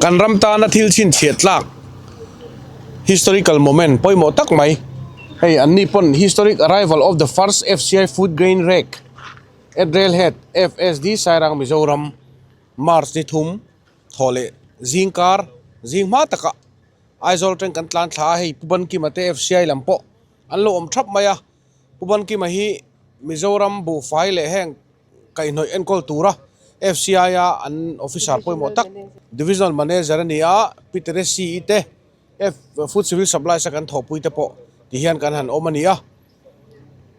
Kan ram tana thil chhinchhiah tlak historical moment pawimawh tak mai hei an ni pawn historic arrival of the first F_C_I food grain rake at railhead F_S_D Sairang Mizoram March ni thum thaw leh zing kar zing hma takah Aizawl atang kan tlan thla a hei Pu Bankima te F_C_I lam pawh an lo awm thap mai a Pu Bankima hi Mizoram buhfai leh heng kaihhnawih enkawl tura F_C_I a an officer pawimawh tak Divisional Manager a ni a Pi Teresi te F Food Civil Supplies a kan thawhpui te pawh ti hian kan han awm a ni a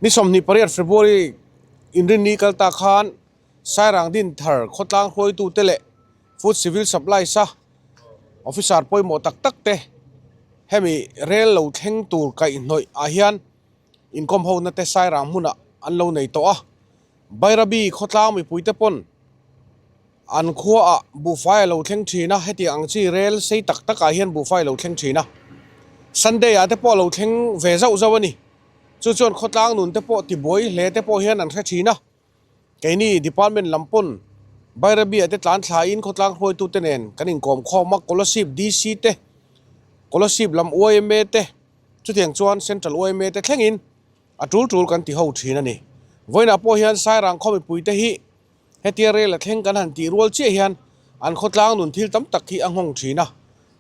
ni 28 February inrinni kal ta khan Sairang Dinthar khawtlang hruaitute leh Food Civil Supplies a officer pawimawh tak tak te hemi rel lo thleng tur kaihhnawih ah hian inkawm ho na te Sairang hmunah an lo nei tawh a. Bairabi khawtlang mipui te pawn an khuaah buhfai a lo thleng thin a, hetiang ang chi rel sei tak takah hian buhfai a lo thleng thin a. Sunday ah te pawh a lo thleng ve zauh zauh a ni. Chu chuan khawtlang nun te pawh tibuai hle te pawh hian an hre thin a. Keini department lam pawn Bairabi ah te tlan thlain khawtlang hruaitute nen kan inkawm khawm a, Kolasib DC te, Kolasib lam yma te, chutiang chuan Central yma te thlengin a tul tul kan ti ho thin a ni. Vawiinah pawh hian Sairang khaw mipuite hi hetia rel a thleng kan han tih rual chiah hian an khawtlang nun thil tam tak hi a nghawng thin a.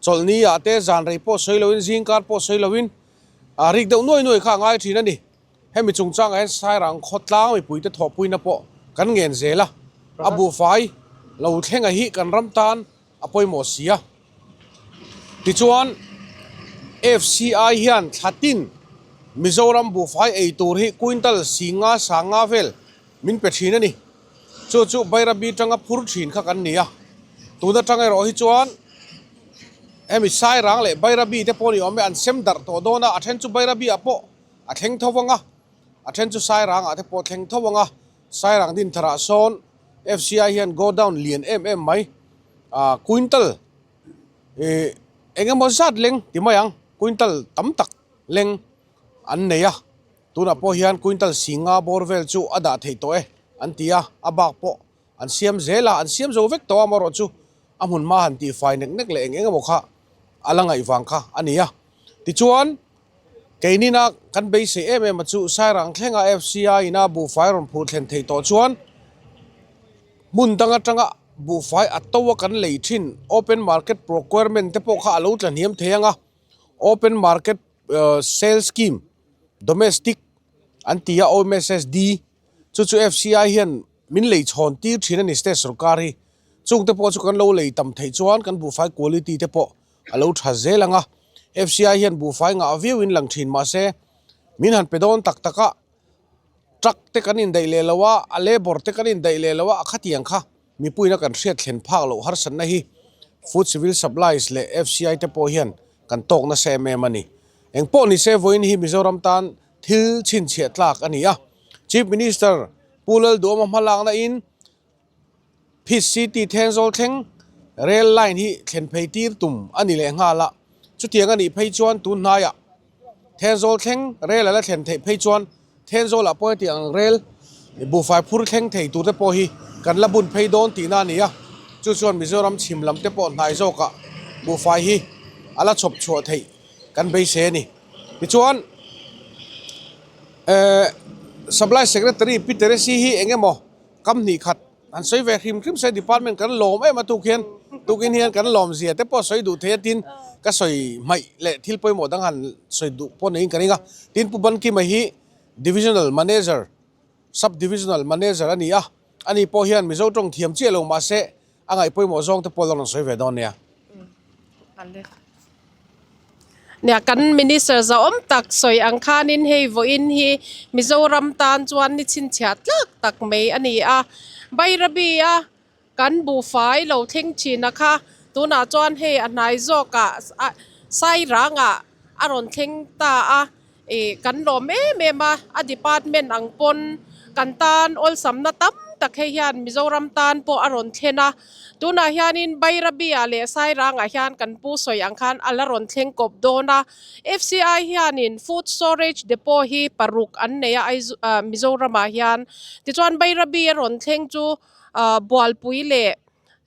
Chawlhni ah te zan rei pawh sawi loin zingkar pawh sawi loin a rik deuh nuai nuai kha a ngai thin a ni. Hemi chungchangah hian Sairang khawtlang mipuite thawhpuina pawh kan ngen zel a, a buhfai lo thlenga hi kan ram tan a pawimawh si a. Tichuan, FCI hian thlatin Mizoram buhfai ei tur hi quintal singa sanga vel min pe thin a ni. Chu chu Bairabi tanga phur thin kha kan ni a. Tun atang erawh hi chuan hemi Sairang leh Bairabi te pawh ni awm e an sem darh tawh dawn a, a then chu Bairabi ah pawh a thleng tho vang a, a then chu Sairang ah te pawh thleng tho vang a, Sairang din tharah sawn FCI hian go down lian em em mai ah quintal ih eng emaw zat leng ti mai ang quintal tam tak leng an nei a, tunah pawh hian quintal singa bawr vel chu a dah theih tawh e an ti a, a bak pawh an siam zel a, an siam zo vek tawh a amaherawh chu a hmun hma han tihfai nek nek leh eng eng emaw kha a la ngaih vang kha a ni a, tichuan. Keinina kan beisei em em a chu Sairang thlenga FCI ina buhfai rawn phur thlen theih tawh chuan hmun dang atanga buhfai a to a kan lei thin open market procurement te pawh kha a lo tla hniam thei ang a, open market sale scheme domestic an ti a OMSSD chu chu FCI hian min lei chhawn tir thin a ni state sorkar hi chung te pawh chu kan lo lei tam theih chuan kan buhfai quality te pawh a lo tha zel ang a, FCI hian buhfai ngah viau in lang thin mahse min han pe dawn tak tak a, truck te kan indaih leh lo a, a labour te kan indaih leh lo a, a khatiang kha mipuiin a kan hriat thlen phak loh harsatna hi Food Civil Supplies leh FCI te pawh hian kan tawk nasa em em a ni. Engpawh nise vawiin hi Mizoram tan thil chhinchhiah tlak a ni a, Chief Minister Pu Lalduhawma hmalakna in Phit City Thenzawl thleng rail line hi thlen phei tir tum a ni leh nghal a, chutiang a nih phei chuan tun hnaiah Thenzawl thleng rail a la thlen theih phei chuan Thenzawlah pawh heti ang rail buhfai phur thleng thei tur te pawh hi kan la bun phei dawn tihna a ni a, chu chuan Mizoram chhim lam te pawh hnai zawkah buhfai hi a la chhawp chhuah theih kan beisei a ni. Tichuan eh Supply Secretary Pi Teresi hi eng emaw Kam hnih khat an sawi ve hrim hrim se department kan lawm em a tuk hian tukin hian kan lawm zia te pawh sawi duh thei a tin ka sawi hmaih leh thil pawimawh dang han sawi duh pawh niin ka ring a tin Pu Bankima hi divisional manager sub divisional manager a ni a ani pawh hian Mizo tawng thiam chiah lo mahse. a ngaih pawimawh zawng te pawh la rawn sawi ve dawn nia. Nia kan minister zahawm tak sawi ang khanin hei vawiin hi Mizoram tan chuan ni chhinchhiah tlak tak mai a ni a. Bairabi a kan buhfai lo thleng thin a kha tunah chuan hei a hnai zawkah Sairangah a rawn thleng ta a. Ih kan lawm em em a, a department ang pawn kan tan awlsamna tam tak hei hian Mizoram tan pawh a rawn thlen a, tunah hianin Bairabi-ah leh Sairangah hian kan pu sawi ang khan a la rawn thleng kawp dawn a, FCI hianin food storage depot hi paruk an nei a Aizaw ah Mizoramah hian, tichuan Bairabi a rawn thleng chu ah Bualpui leh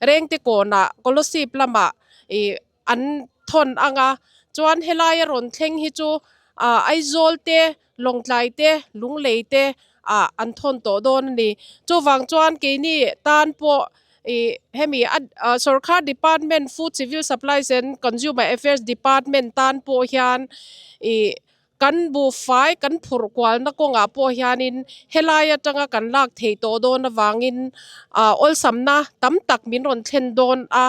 Rengtekawnah Kolosip lamah ih an thawn ang a, chuan helai a rawn thleng hi chu ah Aizawl te, Lawngtlai te, Lunglei te ah an thawn tawh dawn a ni. Chuvang chuan keini tan pawh ih hemi a sorkar department Food Civil Supplies and Consumer Affairs Department tan pawh hian ih Kan buhfai kan phurh kualna kawngah pawh hianin helai atanga kan lak theih tawh dawn avangin awlsamna tam tak min rawn thlen dawn a,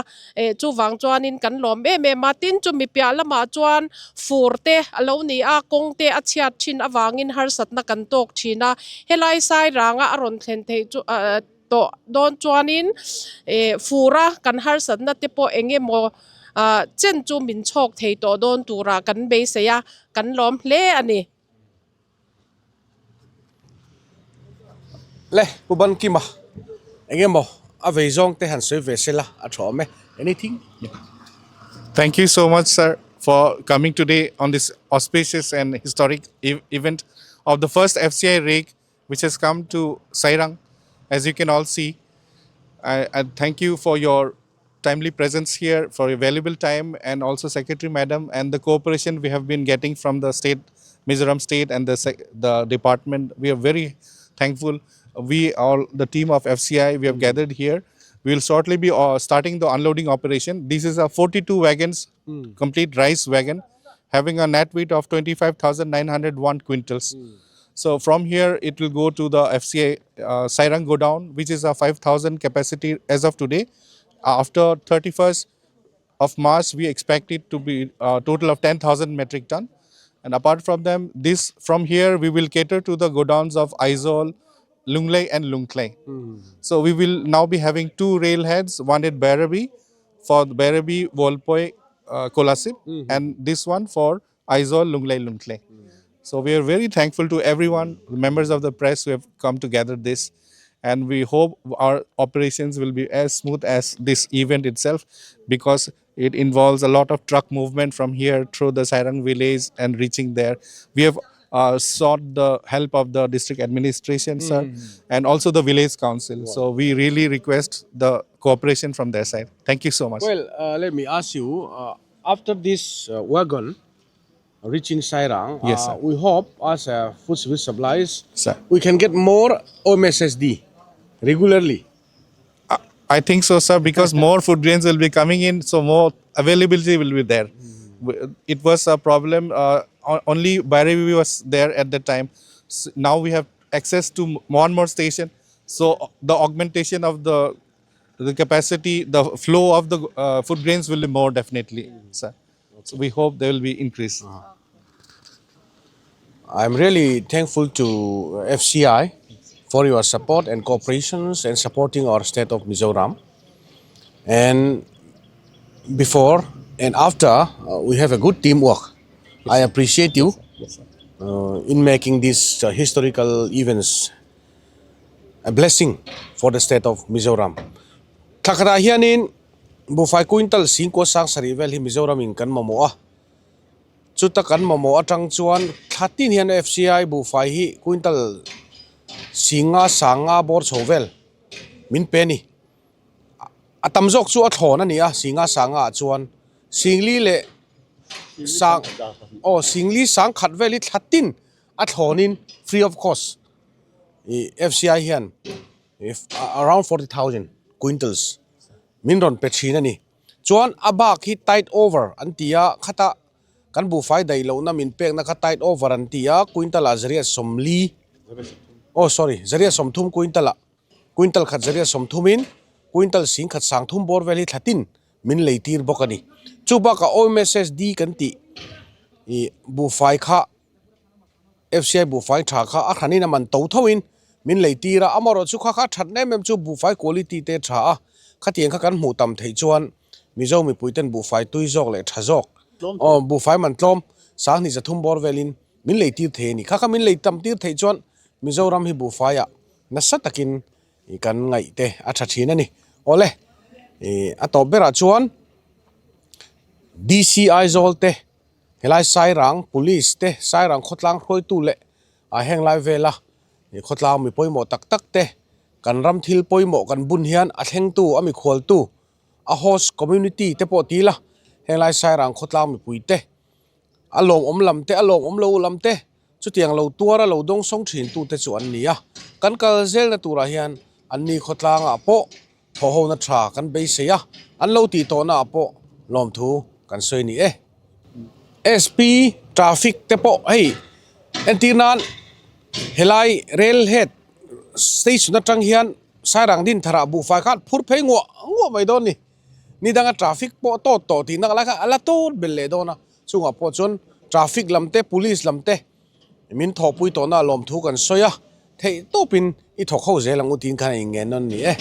chuvang chuanin kan lawm em em a. Tin, chumi piah lamah chuan fur te a lo ni a, kawng te a chhiat thin avangin harsatna kan tawk thin a, helai Sairanga a rawn thlen theih chu tawh dawn chuanin fura kan harsatna te pawh eng emaw chen chu min chhawk thei tawh dawn turah kan beisei a, kan lawm hle a ni. Le, Pu Bankima, eng emaw a vei zawng te han sawi ve sela a tha awm e. Anything? Thank you so much sir for coming today on this auspicious and historic event of the first FCI rake which has come to Sairang as you can all see. I, I thank you for your timely presence here, for your valuable time, and also Secretary Madam and the cooperation we have been getting from the state, Mizoram state and the, the department. We are very thankful. We all, the team of FCI, we have gathered here. We will shortly be uh, starting the unloading operation. This is a 42 wagons, complete rice wagon, having a net weight of 25,901 quintals. So from here, it will go to the FCI uh, Sairang Godown, which is a 5,000 capacity as of today. After 31st of March, we expect it to be a total of 10,000 metric ton. And apart from them, this from here, we will cater to the godowns of Aizawl, Lunglei and Lungklai. So we will now be having two rail heads, one at Bairabi for Bairabi, Volpoi, Kolasib, and this one for Aizawl, Lunglei, Lungklai. So we are very thankful to everyone, the members of the press who have come to gather this. And we hope our operations will be as smooth as this event itself, because it involves a lot of truck movement from here through the Sairang village and reaching there. We have sought the help of the district administration, sir, and also the village council. So we really request the cooperation from their side. Thank you so much. Well, uh, let me ask you, uh, after this uh, wagon reaching Sairang, Yes, sir. we hope as uh, food service supplies, Sir. we can get more OMSSD regularly. I think so, sir, because more food grains will be coming in, so more availability will be there. It was a problem. Uh, only Bhairavi was there at the time. So now we have access to more and more station. So uh, the augmentation of the the capacity, the flow of the uh, food grains will be more definitely, sir. So we hope there will be increase. I'm really thankful to FCI for your support and cooperations and supporting our state of Mizoram. And before and after, uh, we have a good teamwork. I appreciate you uh, in making these uh, historical events a blessing for the state of Mizoram. Thakara hianin buhfai quintal singkua sang sarih vel hi Mizoram in kan mamawh a. Chuta kan mamawh atang chuan thla tin hian FCI buhfai hi quintal singa sanga bawr chho vel min pe a ni. A tam zawk chu a thlawn a ni a, singa sanga ah chuan singli leh sang aw singli sang khat vel hi thla tin a thlawnin free of cost ih FCI hian around 40,000 quintals min rawn pe thin a ni. Chuan a bak hi tight over an ti a, khata kan buhfai daih lohna min pekna kha tight over an ti a, quintal ah zariat sawmli, oh sorry, zariat sawmthum quintal ah, quintal khat zariat sawmthumin Quintal 10,000 30 bawr vel hi thlatin min lei tir bawk a ni. Chu bakah OMSSD kan tih ih buhfai kha FCI buhfai tha kha a hranin a man to thoin min lei tir a, amaherawhchu kha kha a that em em chu buhfai quality te a tha a, khatiang kha kan hmuh tam theih chuan Mizo mipui ten buhfai tui zawk leh tha zawk aw buhfai man tlawm 2300 bawr velin min lei tir thei a ni. Kha kha min lei tam tir theih chuan Mizoram hi buhfaiah nasa takin i kan ngaih te a tha thin a ni. Awle, i a tawp berah chuan DC Aizawl te, helai Sairang Police te, Sairang khawtlang hruaitu leh a heng lai vela i khawtlang mi pawimawh tak tak te, kan ram thil pawimawh kan bun hian a thlengtu, a mikhualtu, a host community te pawh ti ila, henglai Sairang khawtlang mipui te, a lawmawm lam te, a lawmawm lo lam te, Chutiang lo tuara lo dawng sawng thin tute chu an ni a, kan kal zelna turah hian an ni khawtlangah pawh thawhhona tha kan beisei a, an lo tih tawhnaah pawh lawmthu kan sawi ni e. SP traffic te pawh hei entir nan helai rail head station atang hian Sairang Dintharah buhfai khan phur phei nguah nguah mai dawn ni. Ni danga traffic pawh tawt tawh tih nak lai kha a la tawt belh leh dawn a. Chungah pawh chuan traffic lam te police lam te min thawhpui tawhna lawmthu kan sawi a, theih tawpin i thawk ho zel ang u tiin khan a inngen nawn a ni e.